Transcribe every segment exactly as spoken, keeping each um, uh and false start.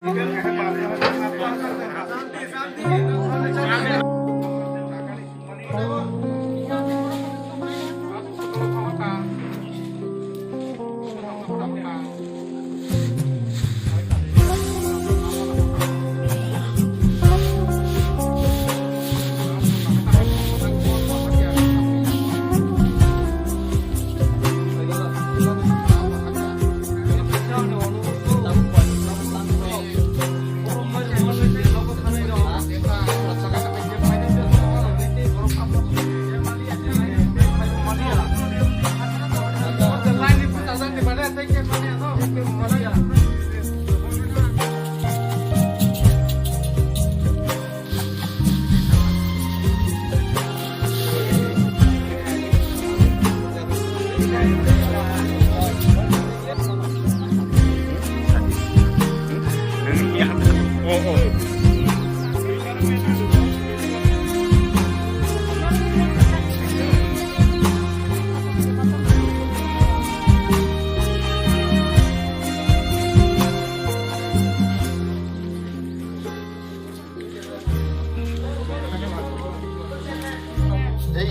এই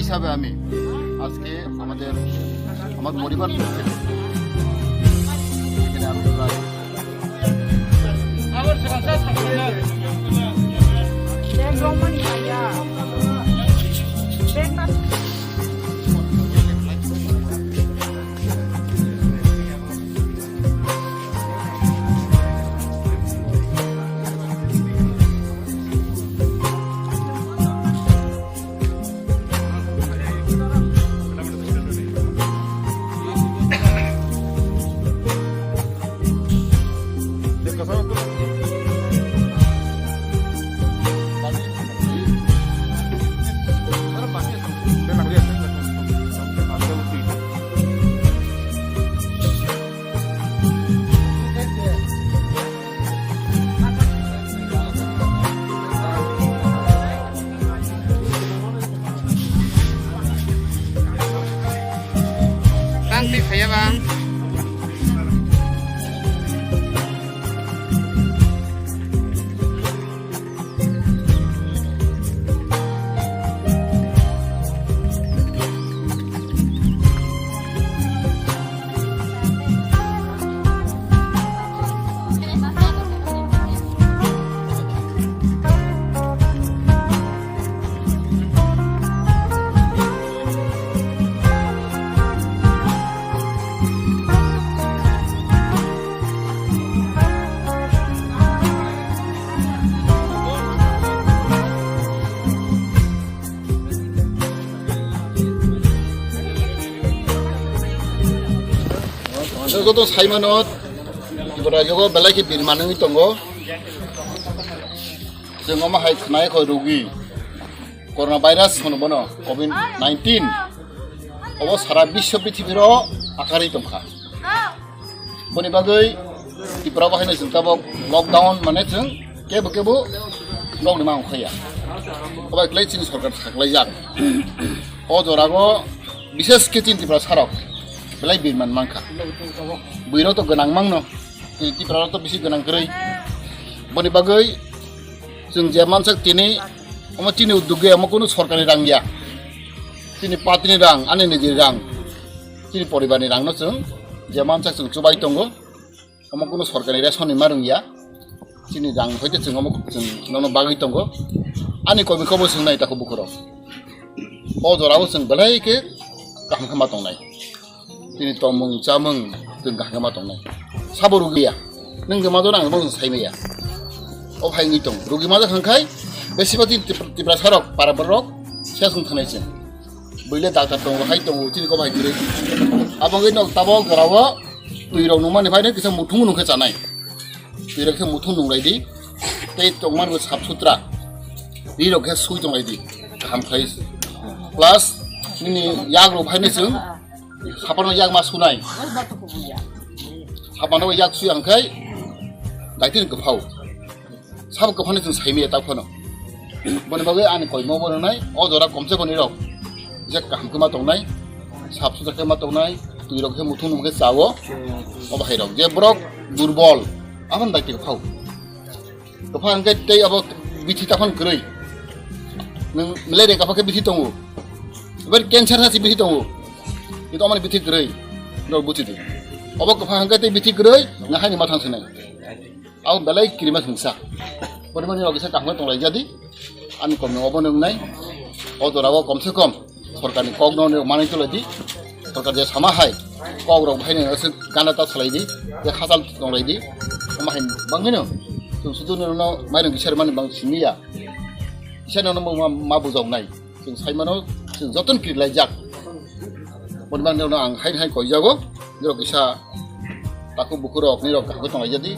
হিসাবে আমি আজকে আমাদের, আমার পরিবার তরফ থেকে এখানে আমি প্রায় Tang twi phaiya bang. Joto saimano, Tripura jogo belai khe birman wngwi tongo. Chwng omo hai khwnai kho rugi, corona virus hono bono, covid nineteen. Obo sara biswa prithibiro akarwi tongkha. Boni bagwi Tripura bahai no chwng tabok lockdown mane chwng kebo kebo nokni ma ongkhaiya. Obo klai chini sorkar saklaijak. O jorago bishes khe chini Tripura sarok belai birman mankha. Bwirok to gwnang mangno, chini Tripura to bisi gwnang kwrwi. Boni bagwi chwng je mansak tini omo chini uddog ge omo kunu sorkari rang ya. Chini patini rang, ani niji rang. Chini poribarni rangno chwng je mansak chwng chubai tongo. Omo kunu sorkari ration ni ma rwngya. Chini rang hoite chwng omo chwng nono bagwi tongo. Ani komi kobo chwng nai tako bukhoro. O jorao chwng belai khe kaham khe ma tongnai. Chini tongmung chamung chwng kaham khe ma tongnai. Sabo rugiya. Nwng je ma jora ang bo chwng sai maya. O phai wngwi tong. Rugi ma jak hangkhai besiba chini Trip-, Tripura sarok para borok siya chwng thangnai chwng. Buile daktar tongo, hai tongo, chini kok hai kwrwi. Abo wngwi nok tabok jorao twi rok nungmani phaino kisa muthung nungkhe chanai. Twi rok khe muthung nunglaidi. Tei tongmani bo sap sutra. Ri rok khe sui tonglaidi. Kaham khlai. Plus nini yak rok phaino chwng saparno yak ma sunai. Saparno yak sui ang khai. Daitin kwphao. Sabo kwphano chwng saimaya ta phano. Boni bagwi ani koimo bo rwnai, o jora komse boni rok je kaham khe ma tongnai, sap sutra khe ma tongnai, twi rok khe muthung nung khe chawo, o bahai rok. Je borok durbol, aboni daitwi phao. Kwpha hwnkhe tei abo bithi taphang kwrwi. Nwng malaria kwpha khe bithi tongo. Ebar cancer hasi bithi tongo. Ito amani bithi kwrwi. Norok buchi di. Obo kwpha hwnkhe tei bithi kwrwi, na haini mathang sinai. Abo belai kirima hwnkha. Poribari rok kisa kaham tonglai jadi. Ani kom no obo nwngnai. O jora o kom se kom. Sorkarni kok no manwi tolai di. Sorkar je sama hai, kok rok bahai no se gana ta salai di, je khachal tonglai di. Omo hai bangwi no chwng sudu no mairung kisa mani bang simi ya. Kisa no ma, ma bujok nai. Chwng sai mano, chwng joton kiri lai jak. Boni bang no ang hai hai koi jago. Jero kisa Takhuk bukhuk rok ni rok kaham tonglai jadi.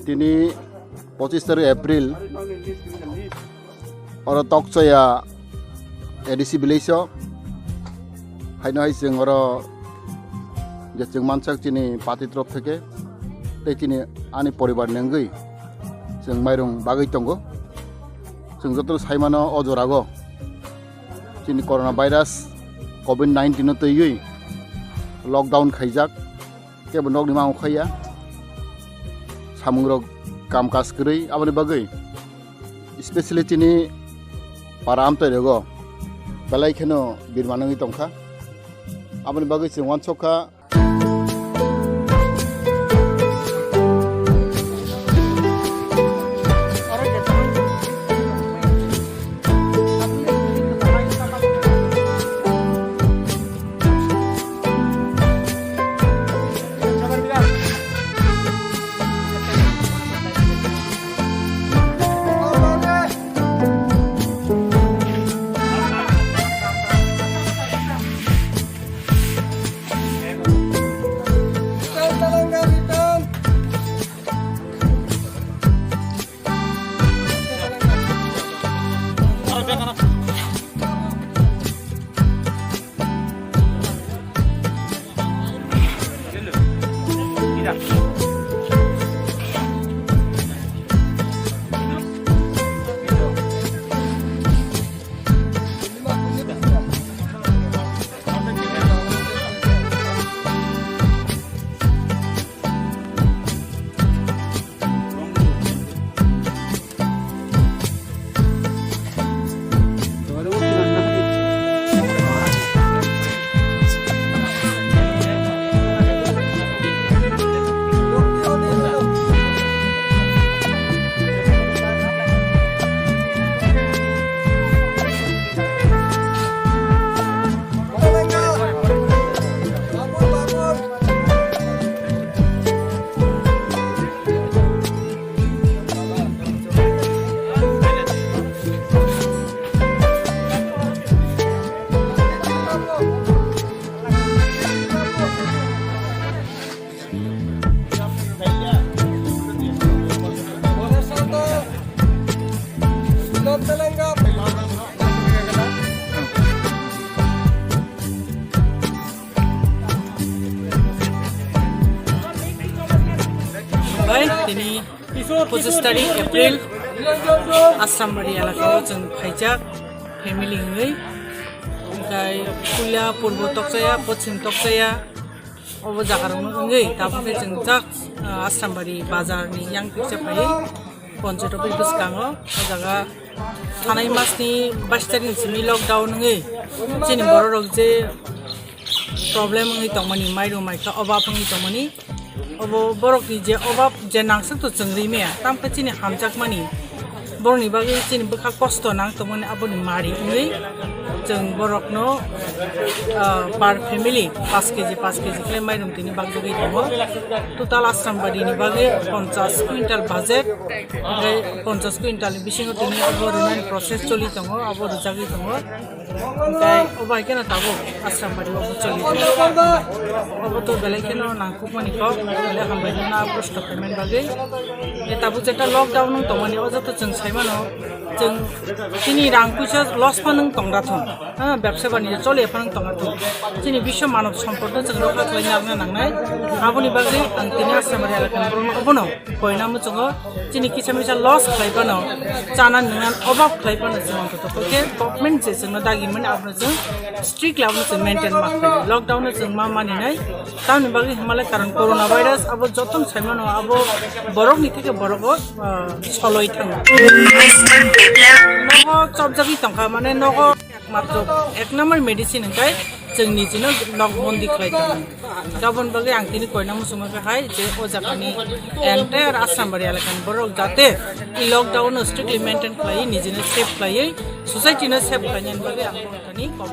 Tini pochis tarik April, oro Tokchaya A D C village o, haino hai chwng oro je chwng mansak chini party torof theke, tei chini ani poribar ni wngwi chwng mairung bagwi tongo. Chwng joto sai mano o jora o chini corona virus covid nineteen no twiwi lockdown khaijak. Kebo nokni ma ongkhaiya. Samungrok kam kaj kwrwi aboni bagwi, specially chini para amtwi rogo belai kheno birma nangwi tongkha. Aboni bagwi chwng uansukha. Pochis tarik April, Asrambari elakao chwng phaijak family wngwi. Hwnkhe puila purbo tokchaya, pochim tokchaya, obo jagarokno wngwi tabukhe chwng jak, ah, Asrambari bazarni yang tiksa phaiwi ponchot office bwskango. O jaga thanai masni bais tarik ni simi lockdown wngwi chini bororok je problem wngwi tongmani, mairum maikha obab wngwi tongmani. Obo borokni je obab je nangsuk to chwng ri maya, tamkhe chini hamjakmani borokni bagwi chini bwkha kosto nang tongmani aboni mari wngwi chwng borokno, ah, per family paanch kg, paanch kg khlai mairum tini bagjagwi tongo. Total Asrambari ni bagwi ponchas quintal budget, tei ponchas quintal ni bisingo tini abo rinani process choli tongo, abo rijagwi tongo. Tei obo hai kheno tabuk Asrambari o choli tongo. Obo to belai kheno nangkukmani kok, belai hambai kheno prosto payment bagwi. E tabuk jeta lockdown wng tongmani, o joto chwng saimano, chwng chini rang puisa loss pha nwng tongda thung, ha, bebsa bani choli pha nwng tongda thung. Chini biswa manav sompod no chwng rokha khlai nangna nangnai. Aboni bagwi ang tini Asrambari elakani borokno obono koina muchungo chini kisa misa loss khlai phano, chana nungna obab khlai phano chwng totokhe government je chwngno dagi mani abono chwng strictly abono chwng maintain ma khlai. Lockdown no chwng ma maninai. Tamni bagwi hwnmale karon corona virus abo jotono saimano abo borokni theke borok o, ah, soloi thango. Nogo chopjagwi tongkha, mane nogo ekmatro ek number medicine hwnkhe chwng nijino nok bondi khlai tongo. Aboni bagwi ang tini koina muchungma khe hai je o jagani entire Asrambari elakani borok jate e lockdown no strictly maintain khlaiwi nijino safe khlaiwi society no safe khlainani bagwi ang tini kok